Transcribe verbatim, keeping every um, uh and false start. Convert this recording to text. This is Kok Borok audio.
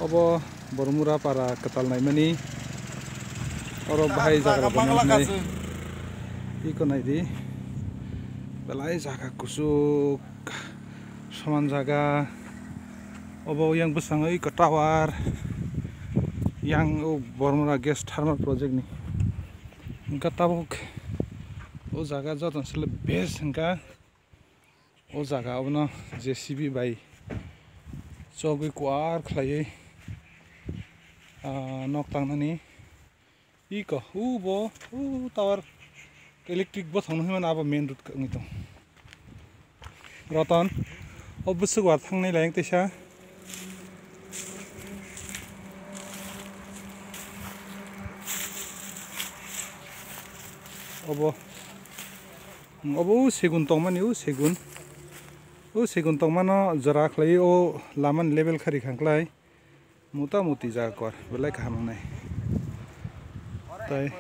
Obo Bormura para kwtal naimani. Oro bahai jaga rok naimani. Iko naidi. Belai jaga kuchuk. Soman jaga. Obo yang bwskango iko tower. Yang o Bormura gas thermal project ni. Hwnkha tabuk o jaga joto sele best hwnkha. O jaga obono J C B bai chogwi kuar khlaiwi, ah, nok tangnani. Iko, ubo, u tower electric bothong no hinmano abo main road wngwi tong. Roton, o bwswk war thangnai layang teisa. Obo. Obo o segun tongmani, o segun. O segun tongmano jora khlai o lamani level kha rikha khlai. Mota moti jaga kor, belai kaham wngnai. Tai